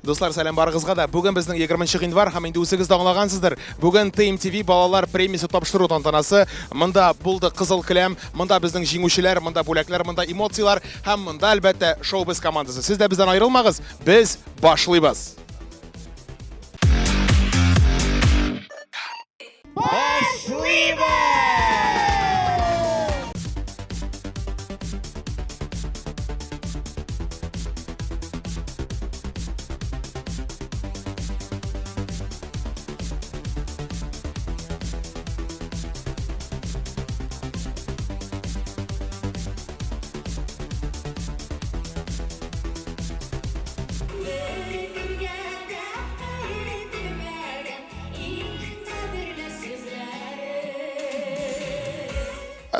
Дуслар, сәлам барыгызга да. Бүген безнең 20 гыйнвар һәм инде үзегез дә аңлагансыздыр. Бүген TMTV балалар премиясе тапшыру тантанасы. Монда булды кызыл келәм, монда безнең җиңүчеләр, монда бүләкләр, монда эмоцияләр һәм монда әлбәттә шоу-без командасы. Сез дә бездән аерылмагыз, без башлыйбыз. Башлыйбыз!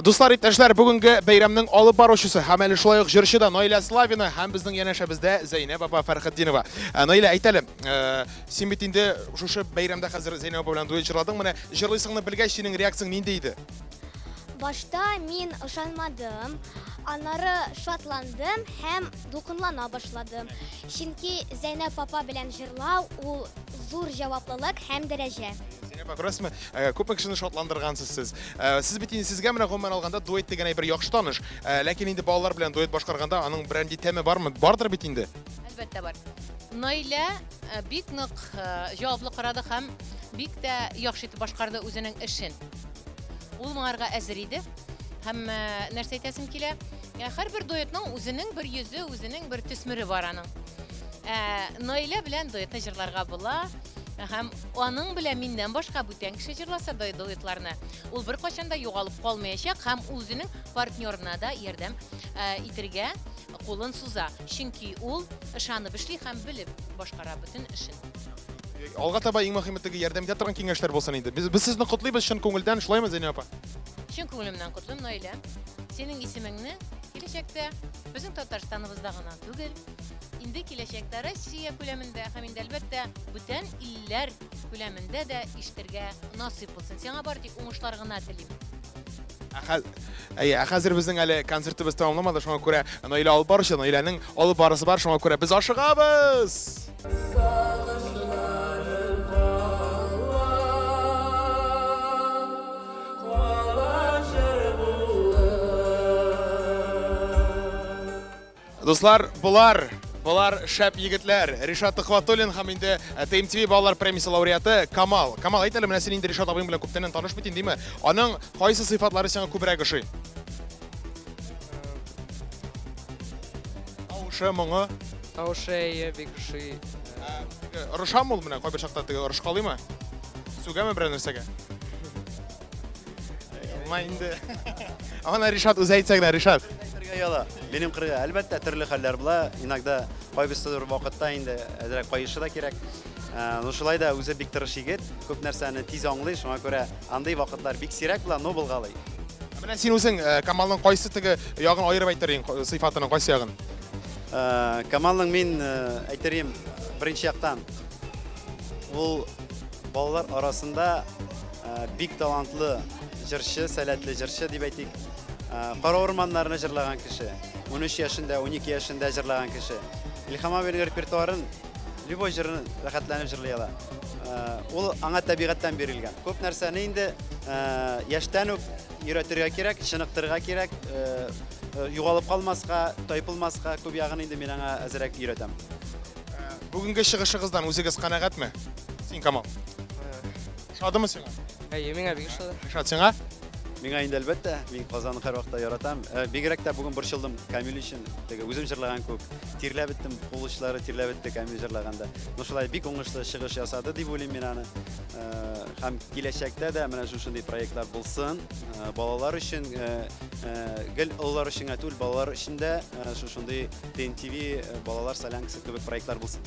Дуслар, иптәшләр, бүгенге бәйрәмнең алып баручысы һәм әле шулай ук җырчы да Наилә Славина һәм безнең янәшәбездә Зәйнәб апа Фәрхетдинова. Э, Наилә, әйт әле, э, син бит инде шушы бәйрәмдә хәзер Зәйнәб апа белән дуэт җырладың. Менә җырлыйсыңны белгәч, синең реакцияң нинди иде? Башта мин ышанмадым, аннары шатландым һәм дулкынлана башладым. Чөнки Зәйнәп апа белән җырлау ул зур җаваплылык һәм дәрәҗә. Зәйнәп апа, күрәсезме, э, күпме кешене шатландыргансыз сез. Э, сез бит инде сезгә менә гомумән алганда дуэт дигән әйбер яхшы таныш. Э, ләкин инде балалар белән дуэт башкарганда аның берәр тәме бармы? Бардыр бит инде. Әлбәттә бар. Наилә бик нык җаваплы карады һәм бик тә яхшы итеп башкарды үзенең эшен. Ул моңарга әзер иде. Һәм э, нәрсә әйтәсем килә? Э, һәрбер дуэтның үзенең бер йөзе, үзенең бер төсмере бар аның. Ә, Наилә белән дуэтны җырларга була. Һәм аның белән миннән башка бүтән кеше җырласа да дуэтларны, ул беркайчан да югалып калмаячак һәм үзенең партнерына да ярдәм э, итергә кулын суза. Чөнки ул ышанып эшли һәм белеп башкара бөтен эшен. Алга таба иң мөһиме теге ярдәм итә торган киңәшләр булсын инде. Без, без сезне котлыйбыз чын күңелдән, шулаймы, Зәйнәб апа? Чын күңелемнән котлыйм, Наилә. Синең исемеңне киләчәктә безнең Татарстаныбызда гына түгел, инде киләчәктә Россия күләмендә һәм инде әлбәттә бүтән илләр күләмендә дә ишетергә насыйп булсын. Сиңа бары тик уңышлар гына телим. Әйе, ә хәзер безнең әле концертыбыз тәмамламады, шуңа күрә Наилә алып баручы, Наиләнең алып барысы бар, шуңа күрә без ашыгабыз! Сагышларым кала, кала җыр булып. Дуслар, болар, болар шәп егетләр. Ришат Төхвәтуллин һәм инде э, TMTV балалар премиясе лауреаты Камал. Камал, әйт әле, менә син инде Ришат абыең белән күптәннән таныш бит инде, димме? Аның кайсы сыйфатлары сиңа күбрәк ошый? Тавышы, моңы. Тавышы әйе, бик ошый. Теге Орышамы ул менә кайбер чакта теге орышкалыймы? Сүгәме берәр нәрсәгә? Алма инде. Ана Ришат үзе әйтсә генә, Ришат. Әйтергә яла. Минем кырга әлбәттә төрле хәлләр була. Иногда кайбер вакытта инде әзрәк каешы да кирәк. Э, ну шулай да үзе бик тырыш егет, күп нәрсәне тиз аңлый, шуңа күрә андый вакытлар бик сирәк була, но булгалый. Менә син үзең э, Камалның кайсы теге ягын аерып әйтер идең, сыйфатының кайсы ягын? Э, Камалның мин әйтер идем, беренче яктан ул балалар арасында Бик талантлы җырчы, сәләтле җырчы дип әйтик. Кара урманнарны җырлаган кеше. 13 яшендә, 12 яшендә җырлаган кеше. Илһам абыйның репертуарын любой җырын рәхәтләнеп җырлый ала. Ул аңа табигатьтән бирелгән. Күп нәрсәне инде яшьтән үк өйрәтергә кирәк, чыныктырырга кирәк, югалып калмаска, тайпылмаска, күп ягын инде мин аңа әзрәк өйрәтәм. Бүгенге чыгышыгыздан үзегез канәгатьме? Син, Камал. Ошадымы сиңа? Әйе, миңа бик ошады. Ришат, сиңа? Миңа инде әлбәттә, мин Казанны һәрвакытта яратам. Э, бигрәк тә бүген борчылдым Камил өчен. Теге үзем җырлаган күк тирләп беттем, кул очлары тирләп бетте Камил җырлаганда. Ну шулай бик уңышлы чыгыш ясады дип уйлыйм мин аны. Э, һәм киләчәктә дә менә шушындый проектлар булсын. Э, балалар өчен, гел олылар өчен генә түгел, балалар өчен дә шушындый TNTV балалар солянкасы кебек проектлар булсын.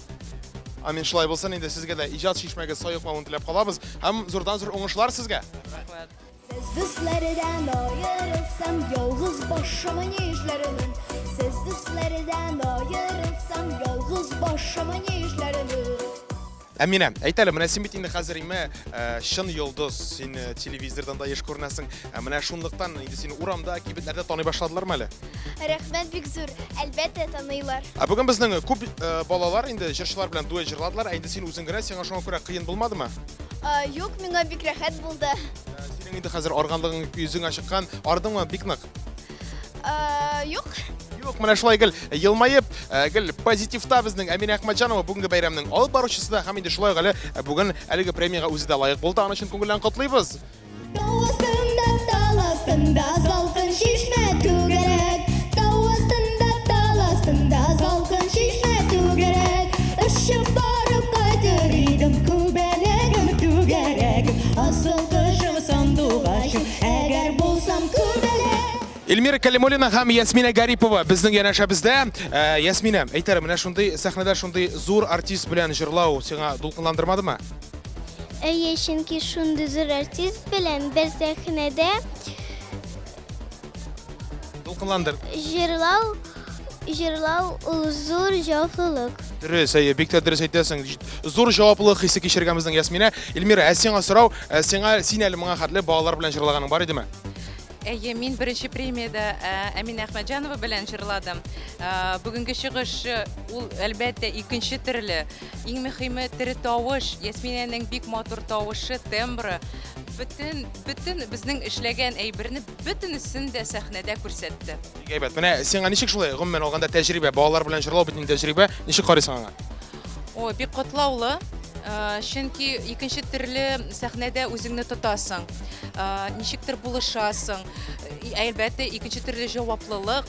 Амин, шулай булсын инде. Сезгә дә иҗат чишмәгез саекмавын теләп калабыз һәм зурдан-зур уңышлар сезгә. Рәхмәт. Сез дуслардан аерылсам, ялгыз башыма ни эшләрмен? Сез дуслардан аерылсам, ялгыз башыма ни эшләрмен? Әминә, әйт әле, менә син бит инде хәзер име чын йолдыз, син телевизордан да еш күренәсең. Менә шунлыктан инде сине урамда, кибетләрдә таный башладылармы әле? Рәхмәт бик зур. Әлбәттә, таныйлар. Ә бүген безнең күп балалар инде җырчылар белән дуэт җырладылар, ә инде син үзең генә, сиңа шуңа күрә кыен булмадымы? Юк, миңа бик рәхәт булды. Синең инде хәзер арганлыгың йөзеңә чыккан, ардыңмы бик нык? Юк. Юк, менә шулай гел елмаеп, гел позитивта безнең Әминә Әхмәтҗанова бүгенге бәйрәмнең алып баручысы да һәм инде шулай ук әле бүген әлеге премиягә үзе дә лаек булды. Аның өчен күңелдән котлыйбыз. Тау астында, тал астында салкын чишмә түгәрәк. Тау астында, тал астында салкын чишмә түгәрәк. Очып барып кайтыр идем, күбәләгем түгәрәгем. Асыл кошым, сандугачым, әгәр булсам күбәләк. Эльмира Калимуллина һәм Ясминә Гарипова безнең янәшәбездә. Э, Ясминә, әйт әле, менә шундый сәхнәдә шундый зур артист белән җырлау сиңа дулкынландырмадымы? Әйе, чөнки шундый зур артист белән бер сәхнәдә Дулкынландыр. җырлау, җырлау ул зур җаваплылык. Дөрес, әйе, бик тә дөрес әйтәсең. Зур җаваплылык хисе кичергән безнең Ясминә. Эльмира, ә сиңа сорау, ә сиңа син әле моңа хәтле балалар белән җырлаганың бар идеме? Әйе, мин беренче премиядә э, Әминә Әхмәтҗанова белән җырладым. Э, бүгенге чыгыш э, ул, әлбәттә, икенче төрле. Иң мөһиме тере тавыш. Ясминәнең бик матур тавышы, тембры. Бөтен, бөтен безнең эшләгән әйберне бөтенесен дә сәхнәдә күрсәтте. Бик әйбәт. Менә сиңа ничек шулай, гомумән алганда тәҗрибә, балалар белән җырлау бит инде тәҗрибә. Ничек карыйсың аңа? Ой, бик катлаулы. Э, чөнки икенче төрле сәхнәдә үзеңне тотасың, э, ничектер булышасың. Э, әлбәттә, икенче төрле җаваплылык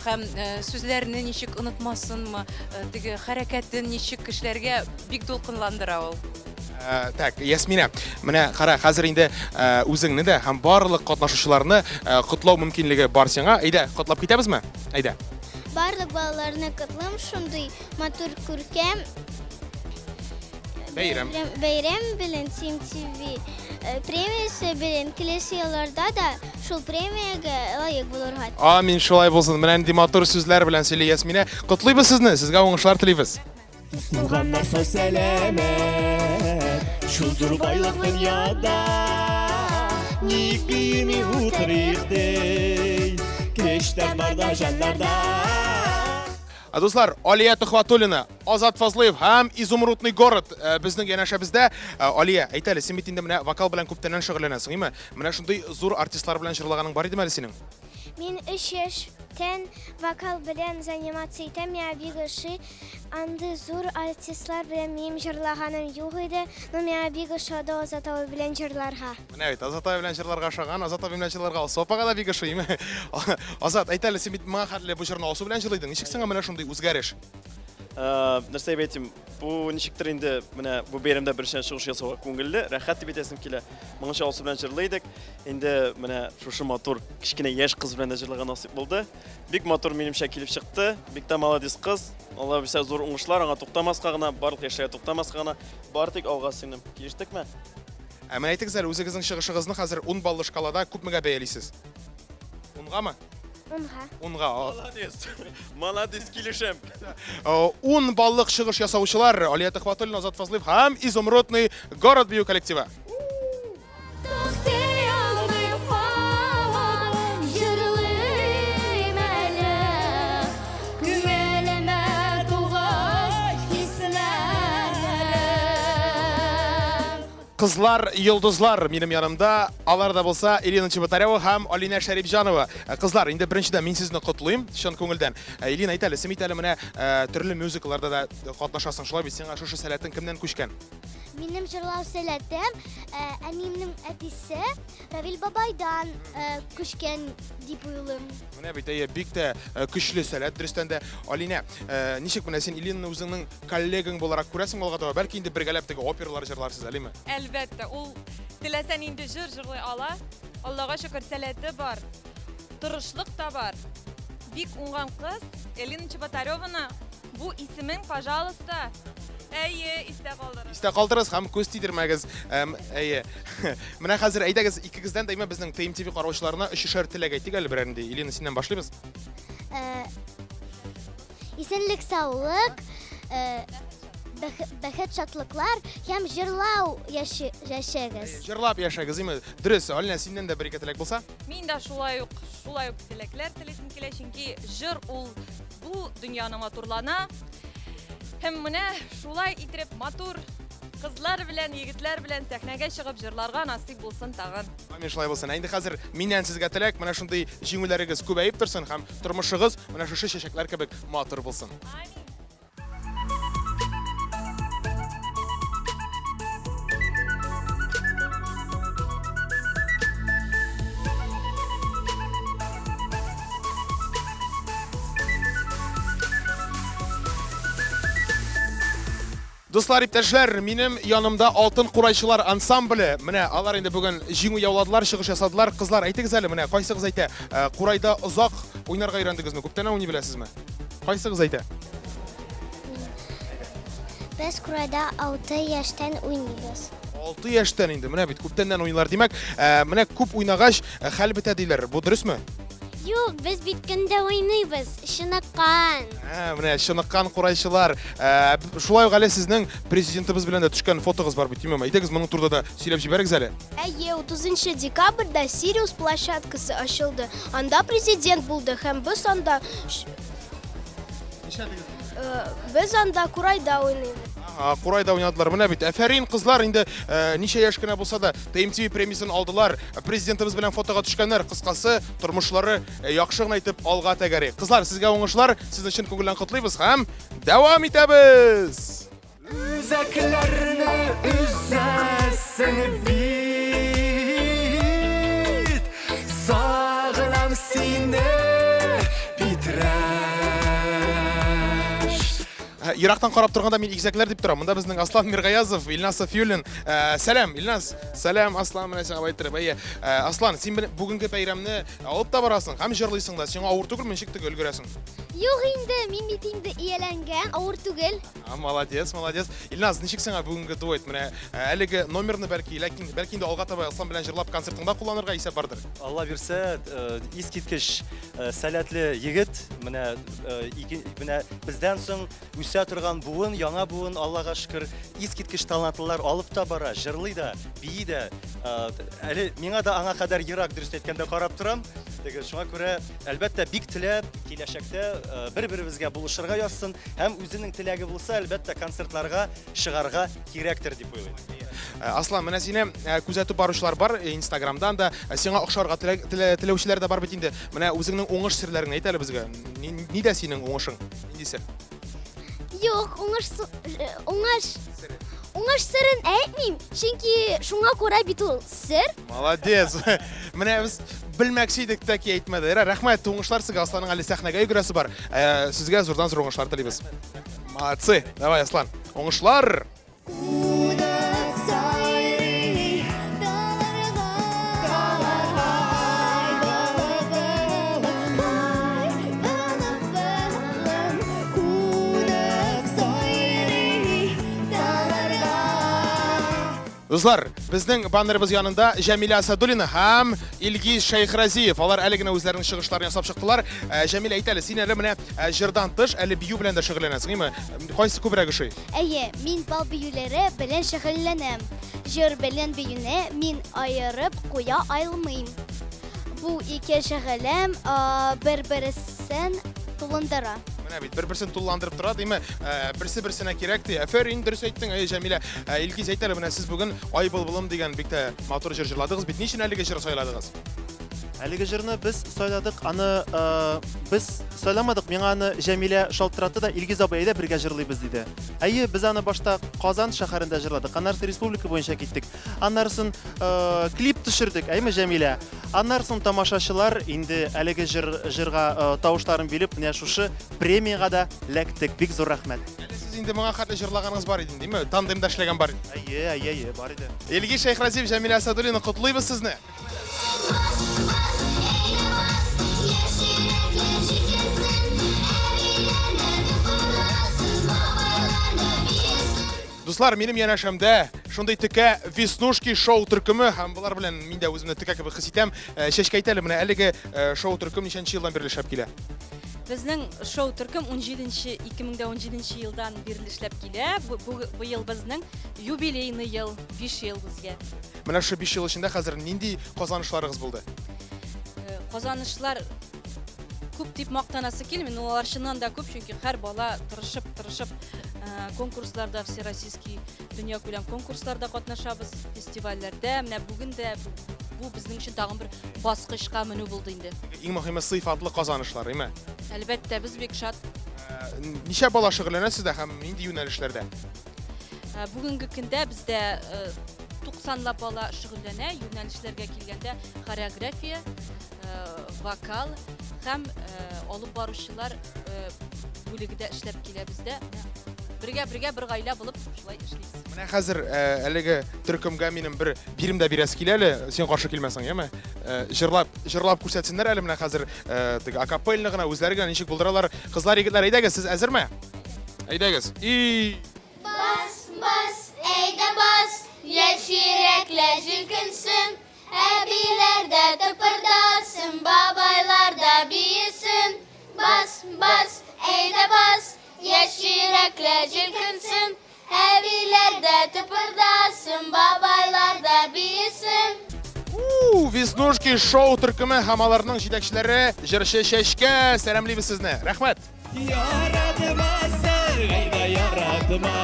һәм сүзләрне ничек онытмасынмы, теге хәрәкәтен ничек кешеләргә бик дулкынландыра ул. Так, Ясминә, менә кара, хәзер инде үзеңне дә һәм барлык катнашучыларны котлау мөмкинлеге бар сиңа. Әйдә, котлап китәбезме? Әйдә. Барлык балаларны котлыйм шундый Матур күркәм бәйрәм. Бәйрәм белән Team TV э, премиясе белән киләсе елларда да шул премиягә лаек булырга. Амин, шулай булсын. Менә нинди матур сүзләр белән сөйли Ясминә. Котлыйбыз сезне, сезгә уңышлар телибез. Туганнар сау сәламәт, шул зур байлык дөньяда. Ник биеми утырыйк ди, көчләр барда җаннарда. Ә, дуслар, Алия Төхвәтуллина, Азат Фазлыев һәм Изумрудный город э, безнең янәшәбездә. Э, Алия, әйт әле, син бит инде менә вокал белән күптәннән шөгыльләнәсең, име? Менә шундый зур артистлар белән җырлаганың бар идеме әле синең? Мин өч яшьтән вокал белән заниматься итәм, миңа бик ошый. Андый зур артистлар белән минем җырлаганым юк иде, но миңа бик ошады Азат абый белән җырларга. Менә бит, Азат абый белән җырларга ошаган, Азат абый белән җырларга Алсу апага да бик ошый, име? Азат, әйт әле, син бит моңа хәтле бу җырны Алсу белән җырлыйдың. Ничек сиңа менә шундый үзгәреш? Э, нәрсә дип әйтим, бу ничектер инде менә бу бәйрәмдә беренчедән чыгыш ясауга күңелле, рәхәт дип әйтәсем килә. Моңынча Алсу белән җырлый идек. Инде менә шушы матур кечкенә яшь кыз белән дә җырларга насыйп булды. Бик матур минемчә килеп чыкты. Бик тә молодец кыз. Алла бирсә зур уңышлар, аңа туктамаска гына, барлык яшьләргә туктамаска гына. Бар тик алга, сеңлем. Килештекме? Ә менә әйтегез әле, үзегезнең чыгышыгызны хәзер 10 баллы шкалада күпмегә бәялисез? Унгамы? Унга. Унга. Молодец. Молодец, килешәм. 10 баллык чыгыш ясаучылар Алия Төхвәтуллина, Азат Фазлыев һәм Изумрудный город бию коллективы. Туктый алмыйм һаман җырлыйм әле Күңелемә тулгач хисләрем. Кызлар, йолдызлар минем янымда. Алар да булса Ирина Чеботарева һәм Алинә Шәрипҗанова. Э, кызлар, инде беренчедән мин сезне котлыйм, чын күңелдән. Э, Илина, әйт әле, син бит әле менә э, төрле мюзиклларда да катнашасың, шулай бит? Сиңа шушы сәләтең кемнән күчкән? Минем җырлау сәләтем әниемнең әтисе Равил бабайдан күчкән дип уйлыйм. Менә бит, әйе, бик тә көчле сәләт, дөрестән дә. Алинә, ничек менә син Илинаны үзеңнең коллегаң буларак күрәсең алга таба? Бәлки инде бергәләп теге опералар җырларсыз, әлеме? Әлбәттә, ул теләсә нинди җыр җырлый ала. Аллага шөкер, сәләте бар, тырышлык та бар. Бик уңган кыз. Элина Чеботареваны бу исемен, пожалуйста, әйе, истә калдырыгыз. Истә калдырыгыз һәм күз тидермәгез. Әм, әйе. Менә хәзер әйдәгез икегездән дә безнең ТМТV караучыларына өчешәр теләк әйтик әле берәр нинди. Элина, синнән башлыйбыз. Э, исәнлек, саулык, э, Бәхет, шатлыклар һәм җырлау яшәгез. Җырлап яшәгез, име? Дөрес, Алинә, синнән дә бер-ике теләк булса? Мин дә шулай ук, шулай ук теләкләр телисем килә, чөнки җыр ул бу дөньяны матурлана. Һәм менә шулай итеп матур кызлар белән, егетләр белән сәхнәгә чыгып җырларга насыйп булсын тагын. Амин, шулай булсын. Ә инде хәзер миннән сезгә теләк, менә шундый җиңүләрегез күбәеп торсын һәм тормышыгыз менә шушы чәчәкләр кебек матур булсын. Амин. Дуслар, иптәшләр, минем янымда Алтын курайчылар ансамбле. Менә алар инде бүген җиңү яуладылар, чыгыш ясадылар. Кызлар, әйтегез әле, менә кайсыгыз әйтә, э, курайда озак уйнарга өйрәндегезме? Күптәннән уйный беләсезме? Кайсыгыз әйтә? Без курайда 6 яшьтән уйныйбыз. 6 яшьтән инде, менә бит күптәннән уйныйлар. Димәк, э, менә күп уйнагач, э, хәл бетә диләр. Бу дөресме? Юк, без бит көндә уйныйбыз, чыныккан. Ә, менә чыныккан курайчылар. Ә, шулай ук әле сезнең президентыбыз белән дә төшкән фотогыз бар бит, димме? Әйдәгез, моның турында да сөйләп җибәрегез әле. Әйе, 30 декабрьдә Сириус площадкасы ачылды. Анда президент булды һәм без анда Без анда курайда уйныйбыз. Ага, курайда уйнадылар. Менә бит, әфәрин, кызлар, инде э, ничә яшь кенә булса да, ТМТВ премиясен алдылар. Президентыбыз белән фотога төшкәннәр. Кыскасы, тормышлары э, яхшы гына итеп алга тәгәри. Кызлар, сезгә уңышлар, сезне чын күңелдән котлыйбыз һәм дәвам итәбез! Үзәкләрне өзәсең бит, Сагынам сине, Питрәч. Э, ерактан карап торганда мин игезәкләр дип торам. Монда безнең Аслан Миргаязов, Илназ Сафиуллин. Э, сәлам, Илназ. Сәлам, Аслан, менә сиңа әйттереп. Әйе, э, Аслан, син бүгенге бәйрәмне алып та барасың һәм җырлыйсың да. Сиңа авыр түгелме, ничек теге өлгерәсең? Юк инде, мин бит инде ияләнгән, авыр түгел. А, молодец, молодец. Илназ, ничек сиңа бүгенге дуэт? Менә э, әлеге номерны бәлки, ләкин бәлки инде алга таба Аслан белән җырлап концертыңда кулланырга исәп бардыр. Алла бирсә, э, искиткеч э, сәләтле егет. Менә ике, менә бездән соң үсә торган буын, яңа буын, Аллага шөкер, искиткеч талантлылар алып та бара, җырлый да, бии дә. Әле миңа да аңа кадәр ерак, дөрес әйткәндә, карап торам. Теге, шуңа күрә, әлбәттә, бик теләп, киләчәктә бер-беребезгә булышырга язсын һәм үзенең теләге булса, әлбәттә, концертларга чыгарга кирәктер дип уйлыйм. Аслан, менә сине күзәтеп баручылар бар, Инстаграмдан да, сиңа охшарга теләүчеләр дә бар бит инде. Менә үзеңнең уңыш серләреңне әйт әле безгә. Нидә синең уңышың? Нинди сер? Юк, уңыш уңыш уңыш серен әйтмим, чөнки шуңа күрә бит ул сер. Молодец. Менә без белмәкче идек тә ки әйтмәде. Рәхмәт, уңышлар сезгә. Асланның әле сәхнәгә йөгерәсе бар. Э, сезгә зурдан зур уңышлар телибез. Молодцы. Давай, Аслан. Уңышлар. Дуслар, безнең баннерыбыз янында Җәмилә Асадуллина һәм Илгиз Шәйхразиев. Алар әле генә үзләренең чыгышларын ясап чыктылар. Ә, Җәмилә, әйт әле, син әле менә ә, җырдан тыш әле бию белән дә шөгыльләнәсең, әйме? Кайсы күбрәк ошый? Әйе, мин бал биюләре белән шөгыльләнәм. Җыр белән биюне мин аерып куя алмыйм. Бу ике шөгылем бер-берсен тулындыра. Менә бит, бер-берсен тулыландырып тора, димме? Берсе берсенә кирәк ди. Афәрин, дөрес әйттең, әй, Җәмилә. Илгиз, әйт әле, менә сез бүген Ай былбылым дигән бик тә матур җыр җырладыгыз бит. Ни өчен әлеге җыр сайладыгыз? Әлеге җырны без сайладык, аны без сайламадык, миңа аны Җәмилә шалтыратты да, Илгиз абый, әйдә бергә җырлыйбыз, диде. Әйе, без аны башта Казан шәһәрендә җырладык, аннары республика буенча киттек. Аннарысын э, клип төшердек, әйме Җәмилә? Аннарысын тамашачылар инде әлеге җыр җырга э, тавышларын биреп, менә шушы премиягә дә ләктек. Бик зур рәхмәт. Әле сез инде моңа хәтле җырлаганыгыз бар иде, димме? Тандемда эшләгән бар иде. Әйе, әйе, әйе, бар иде. Илгиз Шәйхразиев, Җәмилә Асадуллина, котлыйбыз сезне. Дуслар, минем янәшәмдә шундый текә Веснушки шоу төркеме һәм болар белән мин дә үземне текә кебек хис итәм. Э, Чәчкә әйт әле, менә әлеге э, шоу төркем ничәнче елдан бирле эшләп килә? Безнең шоу төркем 17 2017 елдан бирле эшләп килә. Быел безнең юбилейный ел, 5 ел безгә. Менә шушы 5 ел эчендә хәзер нинди казанышларыгыз булды? Э, казанышлар күп дип мактанасы килми, но алар чыннан да күп, чөнки һәр бала тырышып, тырышып э, конкурсларда, всероссийский дөньякүләм конкурсларда катнашабыз, фестивальләрдә. Менә бүген дә бу безнең өчен тагын бер баскычка менү булды инде. Иң мөһиме сыйфатлы казанышлар, әйме? Әлбәттә, без бик шат. Э, ничә бала шөгыльләнә сездә һәм нинди юнәлешләрдә? Э, бүгенге көндә бездә 90 лап бала шөгыльләнә. Юнәлешләргә килгәндә хореография, вокал һәм алып баручылар бүлеге дә эшләп килә бездә. Бергә-бергә бер гаилә булып шулай эшлибез. Менә хәзер әлеге төркемгә минем бер бирем дә бирәсе килә әле, син каршы килмәсәң, яме? Җырлап, җырлап күрсәтсеннәр әле менә хәзер теге акапельно гына үзләре генә ничек булдыралар. Кызлар, егетләр, әйдәгез, сез әзерме? Әйдәгез. И Бас, бас, әйдә бас, яшь йөрәкләр җилкенсен. Әбиләр дә тыпырдасын, бабайлар да биесен. Бас, бас, әйдә бас, яшь йөрәкләр җилкенсен. Әбиләр дә тыпырдасын, бабайлар да биесен. У, Веснушки шоу төркеме һәм аларның җитәкчеләре җырчы Чәчкә сәламлибез сезне. Рәхмәт. Яратмасаң, әйдә яратма,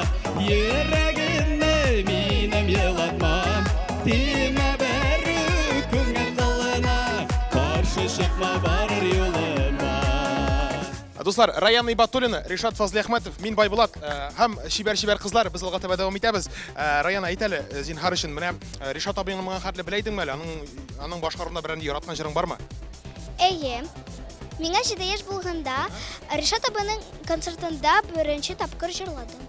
Йөрәгемне минем елатма. Тимә берүк күңел кылына, Каршы чыкма барыр юлыма. Дуслар, Раяна Ибатуллина, Ришат Фазлиәхмәтов, мин Байбулат э, һәм чибәр-чибәр кызлар без алга таба дәвам итәбез. Э, Раяна, әйт әле, э, зинһар өчен, менә Ришат абыеңны моңа хәтле белә идеңме әле? Аның аның башкаруында берәр яраткан җырың бармы? Әйе. Миңа 7 яшь булганда, Ришат абының концертында беренче тапкыр җырладым.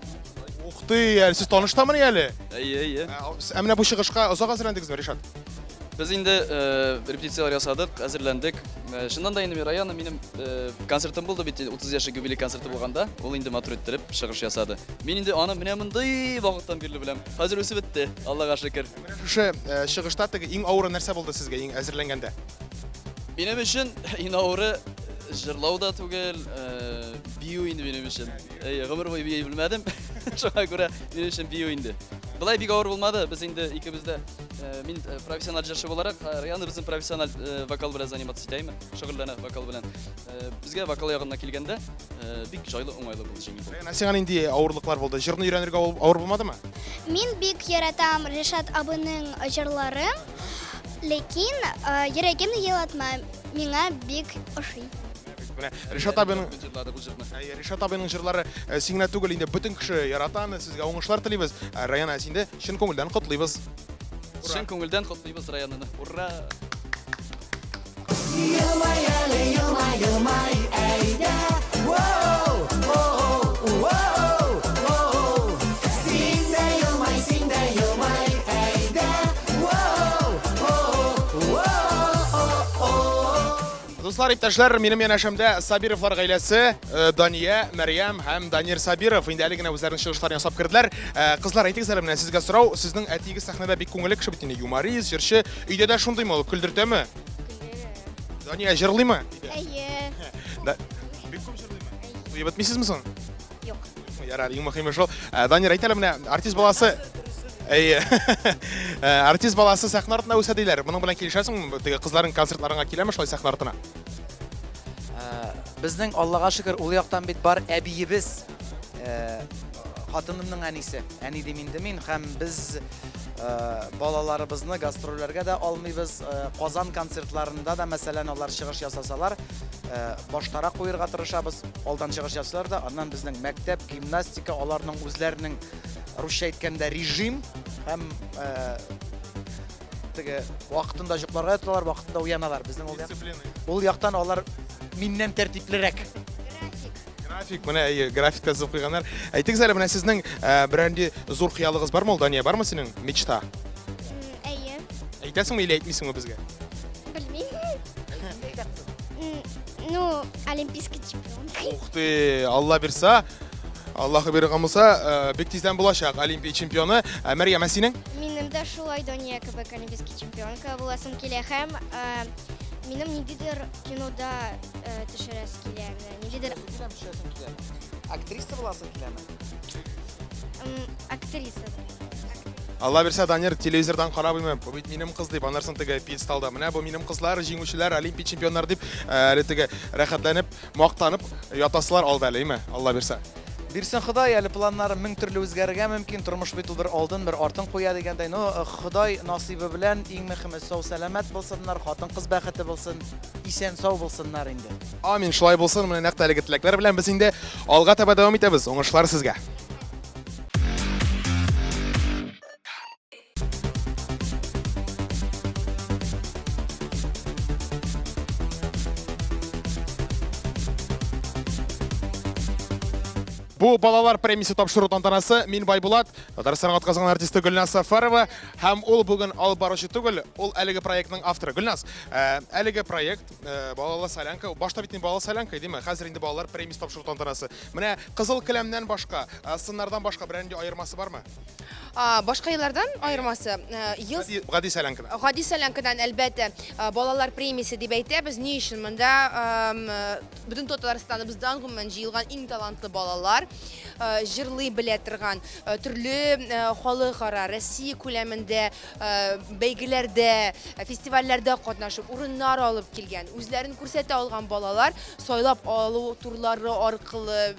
Ух ты, әле сез таныштамыни әле? Әйе, әйе. Ә менә бу чыгышка озак әзерләндегезме, Ришат? Без инде репетицияләр ясадык, әзерләндек. Чыннан да инде Раяна минем концертым булды бит, 30 яшьлек юбилей концерты булганда, ул инде матур иттереп чыгыш ясады. Мин инде аны менә мондый вакыттан бирле беләм. Хәзер үсеп бетте, Аллага шөкер. Менә шушы чыгышта теге иң авыры нәрсә булды сезгә, иң әзерләнгәндә? Минем өчен иң авыры җырлау да түгел, бию инде минем өчен. Әйе, гомер буе бии белмәдем. Шуңа күрә минем өчен бию инде. Болай бик авыр булмады. Без инде икебез дә мин профессиональ җырчы буларак, Раяна безнең профессиональ вокал белән заниматься итә, шөгыльләнә вокал белән. Безгә вокал ягыннан килгәндә бик җайлы, уңайлы булды, җиңел булды. Раяна, сиңа нинди авырлыклар булды? Җырны өйрәнергә авыр булмадымы? Мин бик яратам Ришат абының җырларын. Ләкин йөрәгемне елатма, миңа бик ошый. Менә Ришат абының Әйе, Ришат абының җырлары син генә түгел, инде бөтен кеше ярата аны. Сезгә уңышлар телибез. Раяна, син дә чын күңелдән котлыйбыз. Чын күңелдән котлыйбыз Раянаны. Ура! Елмай әле, елмай, елмай, әйдә. Воу, оу, воу, оу. Син дә елмай, син дә елмай, әйдә. Воу, оу, воу, оу. Дуслар, иптәшләр, минем янәшәмдә Сабировлар гаиләсе, э, Дания, Мәрьям һәм Данир Сабиров инде әле генә үзләренең чыгышларын ясап керделәр. Э, кызлар, әйтегез әле менә сезгә сорау, сезнең әтиегез сәхнәдә бик күңелле кеше бит инде, юморист, җырчы. Өйдә дә шундыймы ул, көлдертәме? Дания җырлыймы? Әйе. Да. Бик күп җырлыймы? Туеп бетмисезме соң? Юк. Ярар, иң мөһиме шул. Ә, Данир, әйт әле менә артист баласы Әйе. Ә, артист баласы сәхнә артында үсә диләр. Моның белән килешәсеңме? Теге кызларың концертларыңа киләме шулай сәхнә артына? Ә, Безнең Аллага шөкер, ул яктан бит бар әбиебез, э, хатынымның әнисе. Әни дим инде мин һәм без э, балаларыбызны гастрольләргә дә алмыйбыз. Э, Казан концертларында да, мәсәлән, алар чыгыш ясасалар, э, баштарак куерга тырышабыз. Алдан чыгыш ясыйлар да, аннан безнең мәктәп, гимнастика, аларның үзләренең русча әйткәндә режим һәм э, теге вакытында йокларга яталар, вакытында уяналар. Безнең ул, ул яктан алар миннән тәртиплерәк. График, менә әйе, график та сызып куйганнар. Әйтегез әле, менә сезнең э, берәр нинди зур хыялыгыз бармы ул, Дания, бармы синең мечта? Әйе. Әйтәсеңме или әйтмисеңме безгә? Белмим. Ну, олимпийский чемпионка. Ух ты, Алла бирса, Аллаһы биргән булса, э, бик тиздән булачак Олимпия чемпионы. Э, Мәрьям, ә синең? Минем дә шулай Дания кебек олимпийский чемпионка буласым килә һәм э, Минем ниндидер кинода төшерәсе килә, менә ниндидер Төшәсең киләме? Актриса буласың киләме? Актриса. Алла бирсә, Данир телевизордан карап уймый, бу бит минем кыз дип, аннан соң теге пьедесталда, менә бу минем кызлар, җиңүчеләр, олимпия чемпионнары дип, әле теге рәхәтләнеп, мактанып ятасылар алда әле, әйме? Алла бирсә. Бирсен Ходай, әле планнары мең төрле үзгәрергә мөмкин. Тормыш бит ул бер алдын, бер артын куя дигәндәй. Но Ходай насыйбы белән иң мөхиме сау-сәламәт булсыннар, хатын-кыз бәхете булсын, исән-сау булсыннар инде. Амин, шулай булсын. Менә нәкъ тә әлеге теләкләр белән без инде алга таба дәвам итәбез. Уңышлар сезгә! Бу балалар премиясе тапшыру тантанасы. Мин Байбулат, Татарстанның атказанган артисты Гөлназ Сафарова һәм ул бүген алып баручы түгел, ул әлеге проектның авторы. Гөлназ, э, әлеге проект э, Балалы солянка, башта бит инде балалы солянка, димме? Хәзер инде балалар премиясе тапшыру тантанасы. Менә кызыл келәмнән башка, э, сыннардан башка берәр нинди аермасы бармы? Башка еллардан аермасы, ел Гади, гади солянкадан. Гади солянкадан, әлбәттә, балалар премиясе дип әйтәбез. Ни өчен монда бөтен Татарстаныбыздан гомумән җыелган иң талантлы балалар, җырлый белә торган, төрле халыкара, Россия күләмендә бәйгеләрдә, фестивальләрдә катнашып, урыннар алып килгән, үзләрен күрсәтә алган балалар сайлап алу турлары аркылы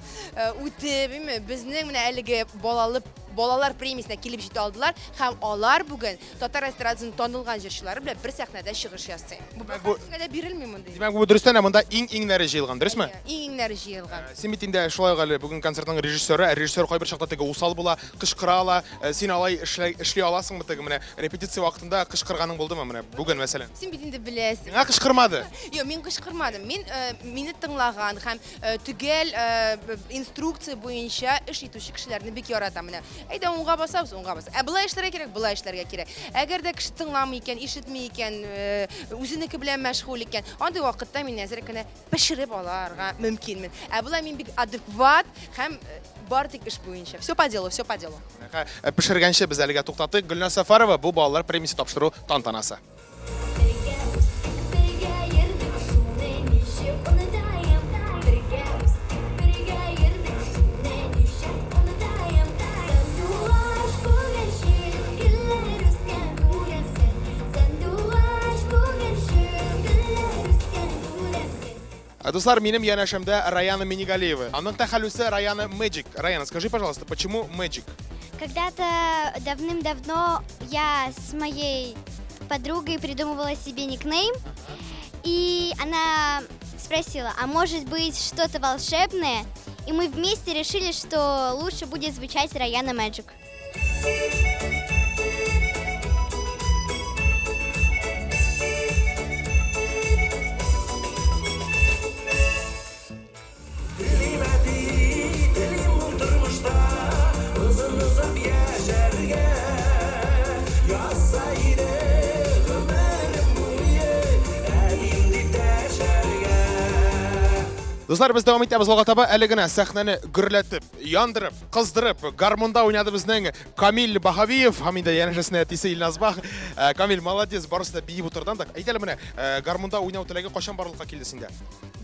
үтеп, безнең менә әлеге балалы Балалар премиясенә килеп җитә алдылар һәм алар бүген татар эстрадасының танылган җырчылары белән бер сәхнәдә чыгыш ясый. Бу беркемгә дә бирелми мондый. Димәк, бу дөрестән дә монда иң-иңнәре җыелган, дөресме? Иң-иңнәре җыелган. Син бит инде шулай ук әле бүген концертның режиссеры, ә режиссер кайбер чакта теге усал була, кычкыра ала. Син алай эшли аласыңмы теге менә репетиция вакытында кычкырганың булдымы менә бүген мәсәлән? Син бит инде беләсең. Миңа кычкырмады. Юк, мин кычкырмадым. Мин мине тыңлаган һәм Төгәл инструкция буенча эш итүче кешеләрне бик яратам. Менә, әйдә уңга басабыз, уңга бас. Ә болай эшләргә кирәк, болай эшләргә кирәк. Әгәр дә кеше тыңламый икән, ишетми икән, үзенеке белән мәшгуль икән, андый вакытта мин әзрәк кенә пешереп аларга мөмкинмен. Ә болай мин бик адекват һәм бары тик эш буенча. Все по делу, все по делу. Пешергәнче без әлегә туктатыйк. Гөлназ Сәфәрова, бу балалар премиясе тапшыру тантанасы. Бергә үстек, бергә йөрдек, шуны ничек онытаем? Бергә үстек, бергә йөрдек, шуны ничек онытаем? Сандугач күгәрчен, гөлләр үскән күрәмсең. Сандугач күгәрчен, гөлләр үскән күрәмсең. Дуслар, минем янәшәмдә Раяна Минигалиева. Аның тәхәллүсе Раяна Magic. Раяна, скажи, пожалуйста, почему Magic? Когда-то давным-давно я с моей подругой придумывала себе никнейм, и она спросила, а может быть что-то волшебное? И мы вместе решили, что лучше будет звучать Раяна Magic. Телим әти, телим бу тормышта озын-озак яшәргә. Язса иде гомерем буе әтием дип дәшәргә. Дуслар, без дәвам итәбез алга таба. Әле генә сәхнәне гөрләтеп, яндырып, кыздырып, гармунда уйнады безнең Камил Баһавиев һәм инде янәшәсендә әтисе Илназ Бах. Э, Камил, молодец, барысы да биеп утырды анда. Әйт әле менә, э, гармунда уйнау теләге кайчан барлыкка килде синдә?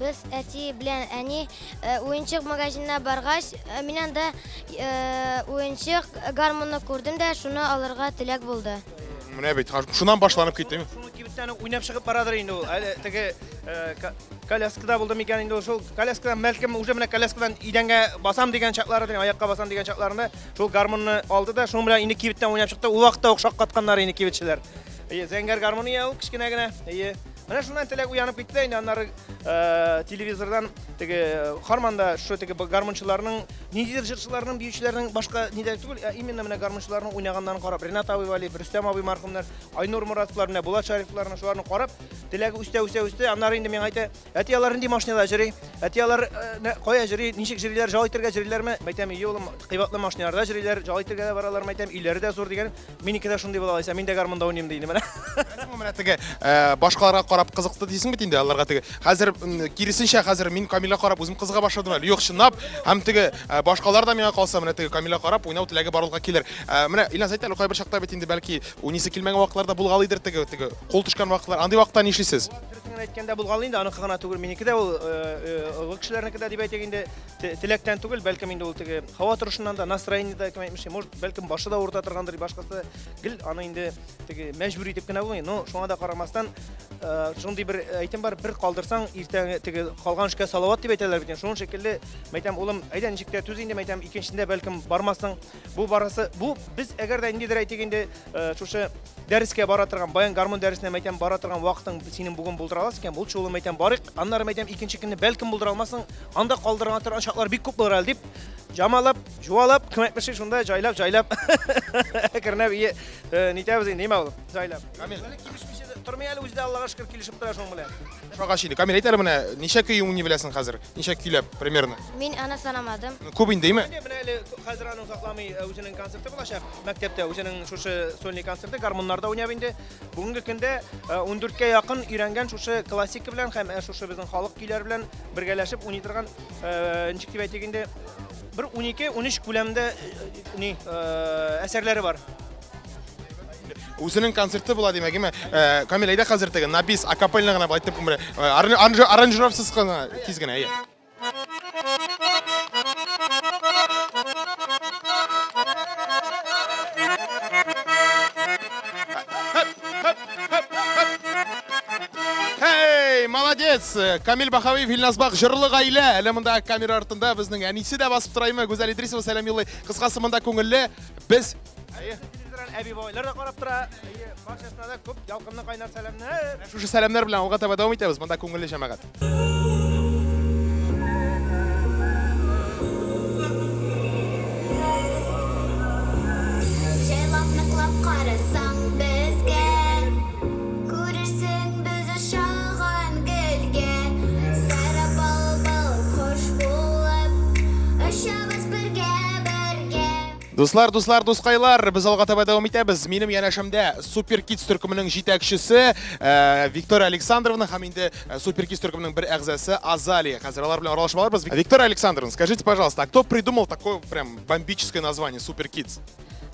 Без әти белән әни э, уенчык магазинына баргач, мин анда уенчык гармунны күрдем дә, шуны алырга теләк булды. Менә бит, шуннан башланып китте. Шуны кибеттән үк уйнап чыгып барадыр инде ул. Әле теге Коляскада булды микән инде ул шул коляскадан бәлкем уже менә коляскадан идәнгә басам дигән чаклары, аякка басам дигән чакларында шул гармунны алды да шуның белән инде кибеттән уйнап чыкты. Ул вакытта ук шаккатканнар инде кибетчеләр. Әйе, зәңгәр гармун ия ул кечкенә генә. Әйе. Менә шуннан теләк уянып китте инде аннары э, телевизордан теге э, Харманда шул теге гармунчыларның, ниндидер җырчыларның, биючеләрнең башка нидә түгел, ә именно менә гармунчыларның уйнаганнарын карап, Ренат абый Валиев, Рөстәм абый мәрхүмнәр, Айнур Муратовлар, менә Булат Шариповларны шуларны карап, Теләге үстә, үсә, үсте. Аннары инде миңа әйтә, әти алар нинди машинада җыри? Әти алар э, кая җыри? Ничек җыриләр? Жал итәргә җыриләрме? Мәйтәм, ие улым, кыйбатлы машиналарда җыриләр, жал итәргә дә баралар, мәйтәм, өйләре дә зур дигән. Минеке дә шундый була алайса, мин дә гармунда уйныйм ди инде менә. Менә теге э, башкаларга карап кызыкты дисең бит инде аларга теге. Хәзер киресенчә, хәзер мин Камилгә карап үзем кызыга башладым әле. Юк, чынлап, һәм теге э, башкалар да миңа калса, менә теге Камилгә карап уйнау теләге барлыкка килер. Менә Илназ әйт әле, кайбер чакта бит инде бәлки уйныйсы килмәгән вакытлар да булгалыйдыр теге, теге кул төшкән вакытлар. Андый вакытта нишлисең? яшисез? Дөресен генә әйткәндә булган инде, аныкы гына түгел, минеке дә ул олы кешеләрнеке дә дип әйтик инде, теләктән түгел, бәлкем инде ул теге һава торышыннан да, настроение да, кем әйтмешли, может, бәлкем башы да авырта торгандыр, башкасы гел аны инде теге мәҗбүр итеп кенә булмый, но шуңа да карамастан, шундый бер әйтем бар, бер калдырсаң, иртәнге теге калган эшкә салават дип әйтәләр бит инде. Шуның шикелле, мәйтәм, улым, әйдә ничек тә түз инде, мәйтәм, икенчесендә бәлкем бармассың. Бу барысы, бу без әгәр дә ниндидер әйтик инде, шушы дәрескә бара торган, баян гармун дәресенә мәйтәм бара торган вакытың синең бүген булдыра аласың икән, лучше улым мәйтәм барыйк, аннары мәйтәм икенче көнне бәлкем булдыра алмассың, анда калдырган торган чаклар бик күп булыр әле дип, җамалап, жуалап, кем әйтмешли, шунда җайлап, җайлап, әкренләп ие, нитәбез инде, нимә улым, җайлап. Камил. Әле килешмичә дә тормый әле үзе дә Аллага шөкер килешеп тора шуның белән. Шагач инде. Камил, әйт әле менә ничә көй уйный беләсең хәзер? Ничә көйләп примерно? Мин аны санамадым. Күп инде, әйме? Менә әле хәзер аның озакламый үзенең концерты булачак мәктәптә, үзенең шушы сольный концерты, гармуннарда уйнап инде. Бүгенге көндә 14-кә якын өйрәнгән шушы классика белән һәм шушы безнең халык көйләре белән бергәләшеп уйный торган, ничек дип әйтик инде, бер 12-13 күләмдә ни әсәрләре бар. Үзенең концерты була димәк, әйме? Камил, әйдә хәзер теге на бис акапельно гына былай итеп, аранжировкасыз гына тиз генә, әйе. Эй, молодец! Камил Бахавиев, Илназ Бах, җырлы гаилә. Әле монда камера артында безнең әнисе дә басып тора име, Гүзәл Идрисова сәлам юллый. Кыскасы монда күңелле. Без Әйе. Телевизордан әби бабайлар да карап тора. Әйе, барчасына да күп ялкынлы кайнар сәламнәр. Шушы сәламнәр белән алга таба дәвам итәбез. Монда күңелле җәмәгать. Җайлап ныклап карасаң безгә, Күрерсең без ошаган гөлгә. Сары былбыл кош булып, Очабыз бергә, бергә. Дуслар, дуслар, дускайлар, без алга таба дәвам итәбез. Минем янәшәмдә Супер Кидс төркеменең җитәкчесе э, Виктория Александровна һәм инде э, Супер Кидс төркеменең бер әгъзасы Азалия. Хәзер алар белән аралашып алырбыз. Виктория Александровна, скажите, пожалуйста, а кто придумал такое прям бомбическое название Супер Кидс?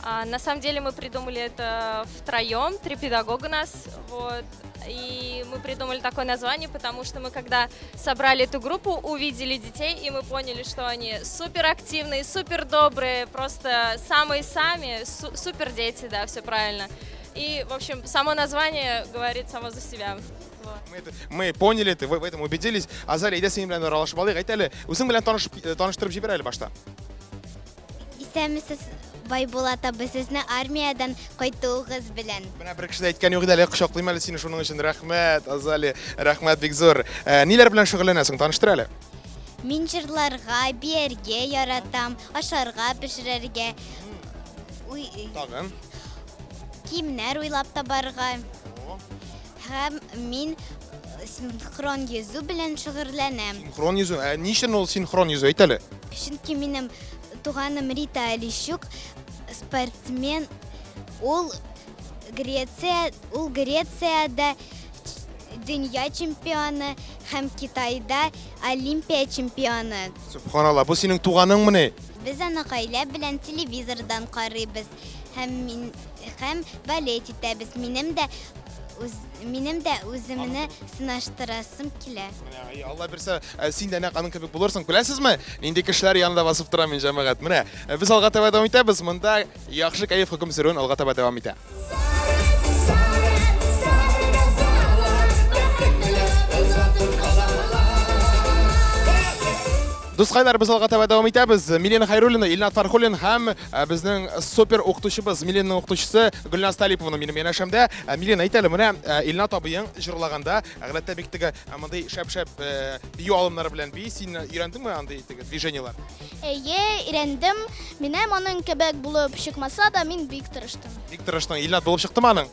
А, на самом деле мы придумали это втроем, три педагога нас, вот. И мы придумали такое название, потому что мы когда собрали эту группу, увидели детей, и мы поняли, что они супер активные, супер добрые, просто самые-сами, су супер дети, да, все правильно. И, в общем, само название говорит само за себя. Вот. Мы, это, мы поняли, ты, вы в этом убедились. Азалия, әйдә синең белән аралашып алыйк. Әйт әле, үзең белән танышып, э, таныштырып җибәр әле башта. Исәнмесез, Байбулат абый, сезне армиядән кайтуыгыз белән. Менә бер кеше дә әйткән юк иде әле, кочаклыйм әле сине шуның өчен. Рәхмәт, Азалия, рәхмәт бик зур. Э, ниләр белән шөгыльләнәсең, таныштыр әле. Мин җырларга, биергә яратам, ашарга пешерергә. Уй, Тагын. Киемнәр уйлап табарга. Һәм мин синхрон йөзү белән шөгырьләнәм. Синхрон йөзү? Ә ни өчен ул синхрон йөзү? Әйт әле. Чөнки минем туганым Рита Алищук спортсмен, ул Греция, ул Грециядә дөнья чемпионы һәм Китайда Олимпия чемпионы. Сөбханалла, бу синең туганыңмыни? Без аны гаилә белән телевизордан карыйбыз. Һәм мин һәм балет итәбез. Минем дә үз, минем дә үземне сынаштырасым килә. Менә, ай, Алла бирсә, э, син дә нәкъ аның кебек булырсың. Беләсезме, нинди кешеләр янында басып торам мин, җәмәгать. Менә, э, без алга таба дәвам итәбез. Монда яхшы кәеф хөкем сөрүен алга таба дәвам итә. Дускайлар, без алга таба дәвам итәбез. Милена Хайруллина, Илнат Фархуллин һәм э, безнең супер укытучыбыз, Миленаның укытучысы Гөлназ Талиповна минем янәшәмдә. Э, Милена, әйт әле, менә э, Илнат абыең җырлаганда, гадәттә бик теге мондый шәп-шәп бию алымнары белән бии. Син өйрәндеңме андый теге движениеләр? Әйе, өйрәндем. Минем аның кебек булып чыкмаса да, мин бик тырыштым. Бик тырыштың. Илнат булып чыктымы аның?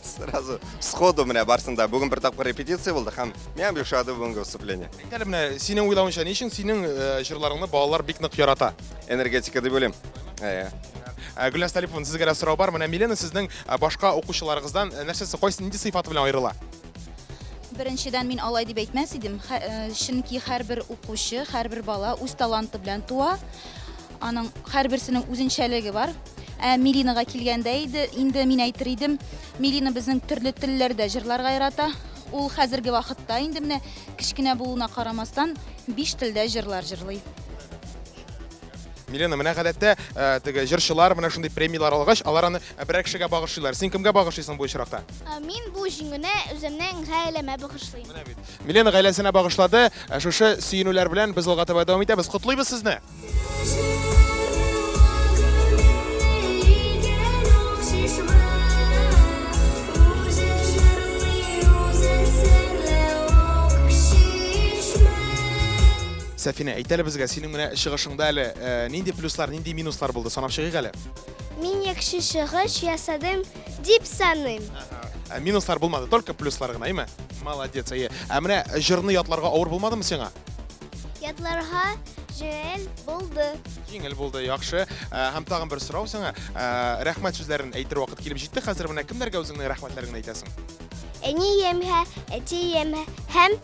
Сразу сходу менә барсын да. Бүген бер тапкыр репетиция булды һәм миңа бик ошады бүгенге выступление. Әйт әле менә, синең уйлавыңча, ни өчен синең э, җырларыңны балалар бик нык ярата? Энергетика дип уйлыйм. Әйе. Э, Гөлназ Талиповна, сезгә дә сорау бар. Менә Милена сезнең э, башка укучыларыгыздан нәрсәсе, кайсы нинди сыйфаты белән аерыла? Беренчедән, мин алай дип әйтмәс идем, чөнки һәрбер укучы, һәрбер бала үз таланты белән туа. Аның һәрберсенең үзенчәлеге бар. Ә Милинага килгәндә иде, инде мин әйтер идем, Милина безнең төрле телләрдә җырларга ярата. Ул хәзерге вакытта инде менә кечкенә булуына карамастан, биш телдә җырлар җырлый. Милена, менә гадәттә э, теге җырчылар менә шундый премияләр алгач, алар аны берәр кешегә багышлыйлар. Син кемгә багышлыйсың бу очракта? Э, мин бу җиңүне үземнең гаиләмә багышлыйм. Менә бит. Милена гаиләсенә багышлады. Э, шушы сөенүләр белән без алга таба дәвам итәбез. Котлыйбыз сезне! Сәфинә, әйт әле безгә, синең менә чыгышыңда әле э, нинди плюслар, нинди минуслар булды? Санап чыгыйк әле. Мин яхшы чыгыш ясадым дип саныйм. Ә, минуслар булмады, только плюслар гына, әйме? Молодец, әйе. Ә менә җырны ятларга авыр булмадымы сиңа? Ятларга җиңел булды. Җиңел булды, яхшы. Ә, һәм тагын бер сорау сиңа. Ә, рәхмәт сүзләрен әйтер вакыт килеп җитте. Хәзер менә кемнәргә үзеңнең рәхмәтләреңне әйтәсең? Әниемә, әтиемә һәм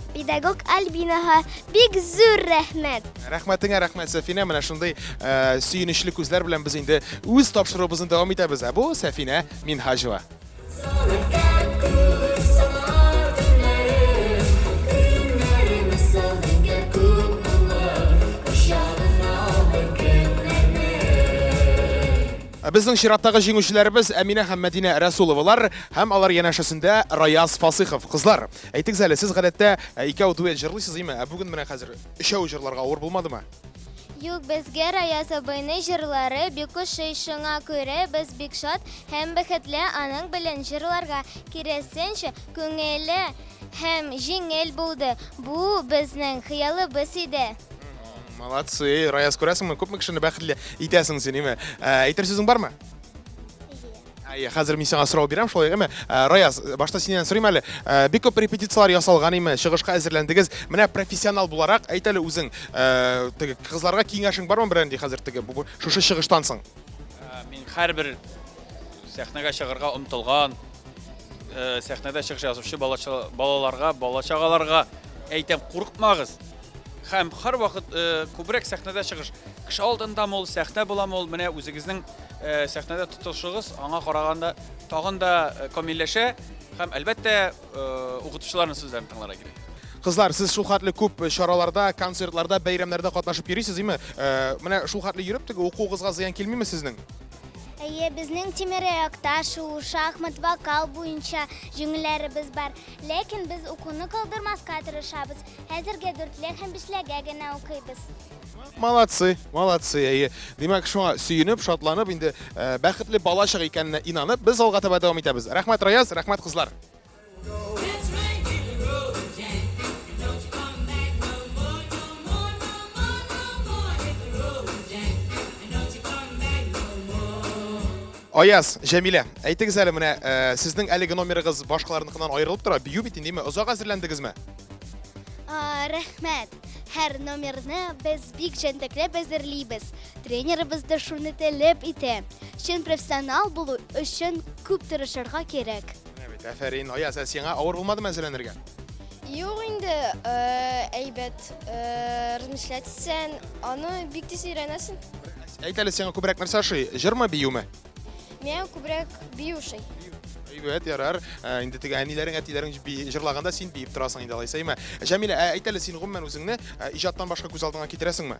педагог Альбинага бик зур рәхмәт. Рәхмәтеңә рәхмәт, Сәфинә. Менә шундый ә, сөенечле күзләр белән без инде үз тапшыруыбызны дәвам итәбез. Ә бу Сәфинә Минһаҗева. Безнең чираттагы җиңүчеләребез Әминә һәм Мәдинә Рәсуловалар һәм алар янәшәсендә Раяз Фасыйхов. Кызлар, әйтегез әле, сез гадәттә э, икәү дуэт җырлыйсыз, име? Ә бүген менә хәзер өчәү җырларга авыр булмадымы? Юк, безгә Раяз абыйның җырлары бик ошый, шуңа күрә без бик шат һәм бәхетле аның белән җырларга. Киресенчә, күңелле һәм җиңел булды. Бу безнең хыялыбыз иде. Молодцы, Раяз, күрәсеңме, күпме кешене бәхетле итәсең син, име? Ә, әйтер сүзең бармы? Әйе, хәзер мин сиңа сорау бирәм, шулай әйеме? Ә, Раяз, башта синнән сорыйм әле. Ә, бик күп репетицияләр ясалган име, чыгышка әзерләндегез. Менә профессионал буларак, әйт әле үзең, ә, теге кызларга киңәшең бармы берәр нинди хәзер теге бу- шушы чыгыштан соң? Ә, Мин һәрбер сәхнәгә чыгарга омтылган, э, сәхнәдә чыгыш ясаучы балача- балаларга, бала-чагаларга әйтәм, курыкмагыз. Һәм һәрвакыт э, күбрәк сәхнәдә чыгыш. Кеше алдындамы ул, сәхнә буламы ул, менә үзегезнең э, сәхнәдә тотышыгыз аңа караганда тагын да э, камилләшә һәм әлбәттә э, укытучыларның сүзләрен тыңларга кирәк. Кызлар, сез шул хәтле күп чараларда, концертларда, бәйрәмнәрдә катнашып йөрисез, име? Э, менә шул хәтле йөреп теге укуыгызга зыян килмиме сезнең? Әйе, безнең тимераякта шуу, шахмат, вокал буенча җиңүләребез бар. Ләкин без укуны калдырмаска тырышабыз. Хәзергә дүртле һәм бишлегә генә укыйбыз. Молодцы, молодцы, әйе. Димәк, шуңа сөенеп, шатланып, инде э, бәхетле балачак икәненә инанып, без алга таба дәвам итәбез. Рәхмәт, Раяз, рәхмәт, кызлар. Аяз, Җәмилә, әйтегез әле менә, э, сезнең әлеге номерыгыз башкаларныкыннан аерылып тора, бию бит инде, озак әзерләндегезме? Рәхмәт. Һәр номерны без бик җентекләп әзерлибез. Тренерыбыз да шуны таләп итә. Чын профессионал булу өчен күп тырышырга кирәк. Менә бит, афәрин. Аяз, ә сиңа авыр булмадымы әзерләнергә? Юк инде, әйбәт размышлять итсәң, аны бик тиз өйрәнәсең. Әйт әле, сиңа күбрәк нәрсә ошый, җырмы, биюме? Миңа күбрәк бию ошый. Әйбәт, ярар. Ә, инде теге әниләрең, әтиләрең җырлаганда син биеп торасың инде алайса, әйме? Җәмилә, ә әйт әле, син гомумән үзеңне иҗаттан башка күз алдыңа китерәсеңме?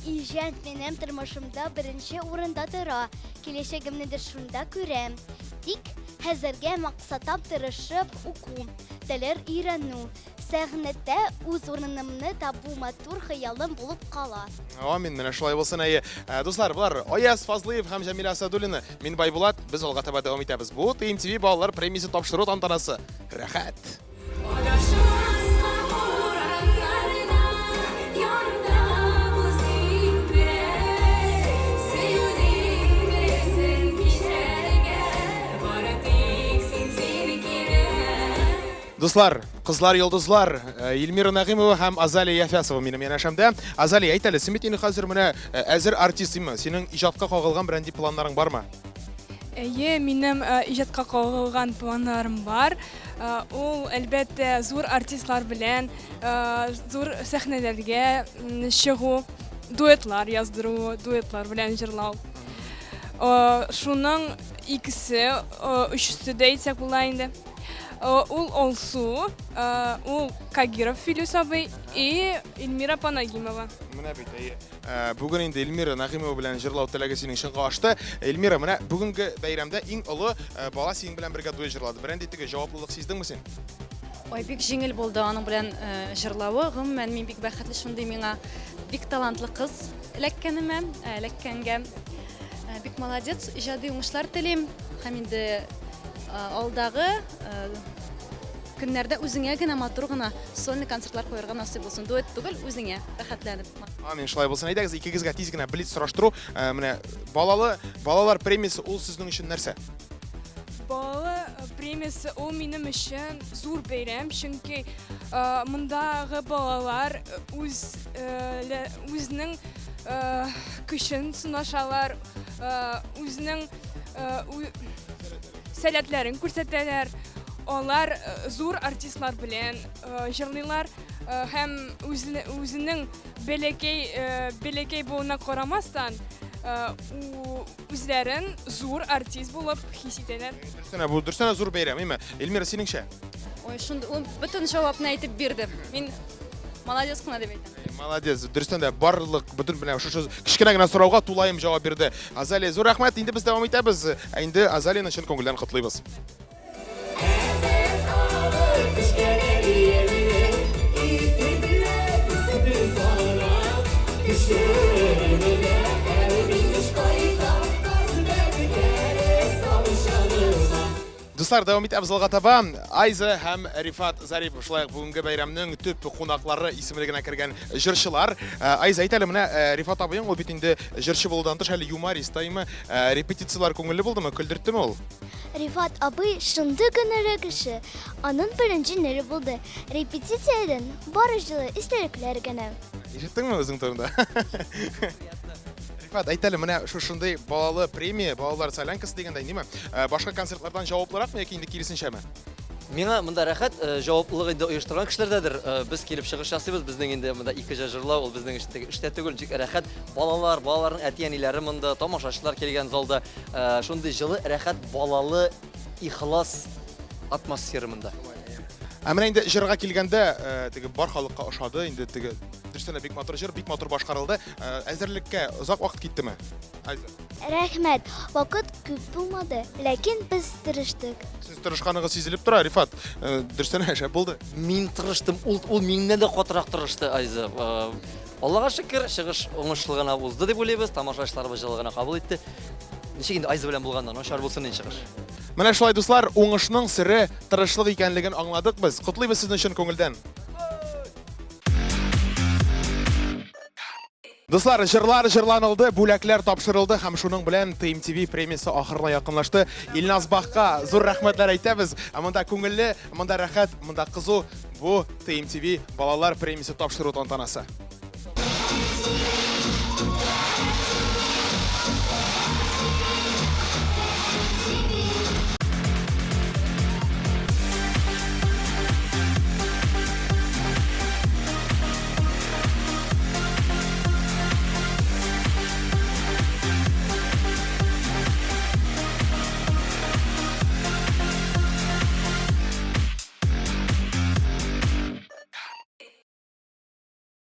Иҗат минем тормышымда беренче урында тора. Киләчәгемне дә шунда күрәм. Тик хәзергә максатам тырышып уку, телләр өйрәнү, сәхнәдә үз урынымны табу матур хыялым булып кала. Амин, менә шулай булсын, әйе. Ә, дуслар, болар Аяз Фазлыев һәм Җәмилә Асадуллина. Мин Байбулат, без алга таба дәвам итәбез. Бу ТМТВ балалар премиясе тапшыру тантанасы. Рәхәт! Дуслар, кызлар, йолдызлар, э, Эльмира Нәгыймова һәм Азалия Яфясова минем янәшәмдә. Азалия, әйт әле, син бит инде хәзер менә э, әзер артист, димме? Синең иҗатка кагылган берәр нинди планнарың бармы? Әйе, минем э, иҗатка кагылган планнарым бар. Э, ул, әлбәттә, зур артистлар белән э, зур сәхнәләргә чыгу, дуэтлар яздыру, дуэтлар белән җырлау. Шуның икесе, өчесе дә әйтсәк була инде. Ул Алсу, ул Кагиров Филүс абый и Эльмира апа Нагимова. Менә бит, әйе. Бүген инде Эльмира Нагимова белән җырлау теләге синең чынга ашты. Эльмира, менә бүгенге бәйрәмдә иң олы бала синең белән бергә дуэт җырлады. Берәндәй теге җаваплылык сиздеңме син? Ой, бик җиңел булды аның белән җырлавы. Гомумән, мин бик бәхетле шундый миңа бик талантлы кыз эләккәнемә, эләккәнгә. Бик молодец, иҗади уңышлар телим. Һәм инде Алдагы көннәрдә үзеңә генә матур гына сольный концертлар куярга насыйп булсын. Дуэт түгел, үзеңә рәхәтләнеп. Амин, шулай булсын. Әйдәгез, икегезгә тиз генә блиц сораштыру. Менә балалы балалар премиясе ул сезнең өчен нәрсә? Балалы премиясе ул минем өчен зур бәйрәм, чөнки мондагы балалар үз үзенең көчен сынашалар, үзенең сәләтләрен күрсәтәләр. Алар зур артистлар белән җырлыйлар һәм үзенең бәләкәй бәләкәй булуына карамастан, үзләрен зур артист булып хис итәләр. Дөрестән бу дөрестән зур бәйрәм, әйме? Эльмира, синеңчә? Ой, шундый ул бөтен җавапны әйтеп бирде. Мин молодец кына дип әйтәм. Молодец. Дөрестән дә барлык бөтен менә шушы кечкенә генә сорауга тулаем җавап бирде. Азалия, зур рәхмәт. Инде без дәвам итәбез. Ә инде Азалияне чын күңелдән котлыйбыз. Дуслар, дәвам итәбез алга таба. Айза һәм Рифат Зарипов шулай ук бүгенге бәйрәмнең төп кунаклары исемлегенә кергән җырчылар. Э, Айза, әйт әле, менә э, Рифат абыең ул бит инде җырчы булудан тыш әле юморист та име? Э, репетицияләр күңелле булдымы? Көлдерттеме ул? Рифат абый шундый күңелле кеше. Аның беренче нәре булды. Репетициядән бары җылы истәлекләр генә. Ишеттеңме үзең турында? Рифат, әйт әле, менә шушындый балалы премия, балалар солянкасы дигәндәй, ниме? Э, башка концертлардан җаваплыракмы яки инде киресенчәме? Миңа монда рәхәт, э, җаваплылык инде оештырган кешеләрдәдер. Э, без килеп чыгыш ясыйбыз, безнең инде монда ике җыр җырлау, ул безнең өчен теге эштә түгел, ничек рәхәт. Балалар, балаларның әти-әниләре монда, тамашачылар килгән залда. Шундый җылы, рәхәт, балалы, ихлас атмосфера монда. Ә менә инде җырга килгәндә, теге бар халыкка ошады, инде теге дөрестән дә бик матур җыр, бик матур башкарылды. Э, әзерлеккә озак вакыт киттеме? Айза. Рәхмәт. Вакыт күп булмады, ләкин без тырыштык. Сез тырышканыгыз сизелеп тора, Рифат. Э, дөрестән дә шәп булды. Мин тырыштым, ул ул миннән дә катырак тырышты, Айза. Э, Аллага шөкер, чыгыш уңышлы гына узды дип уйлыйбыз, тамашачыларыбыз җылы гына кабул итте. Ничек инде Айза белән булганда начар булсын инде чыгыш. Менә шулай, дуслар, уңышның сере тырышлык икәнлеген аңладык без. Котлыйбыз сезне чын күңелдән. Дуслар, җырлар җырланылды, бүләкләр тапшырылды һәм шуның белән TMTV премиясе ахырына якынлашты. Илназ Бахка зур рәхмәтләр әйтәбез. Ә монда күңелле, монда рәхәт, монда кызу. Бу TMTV балалар премиясе тапшыру тантанасы.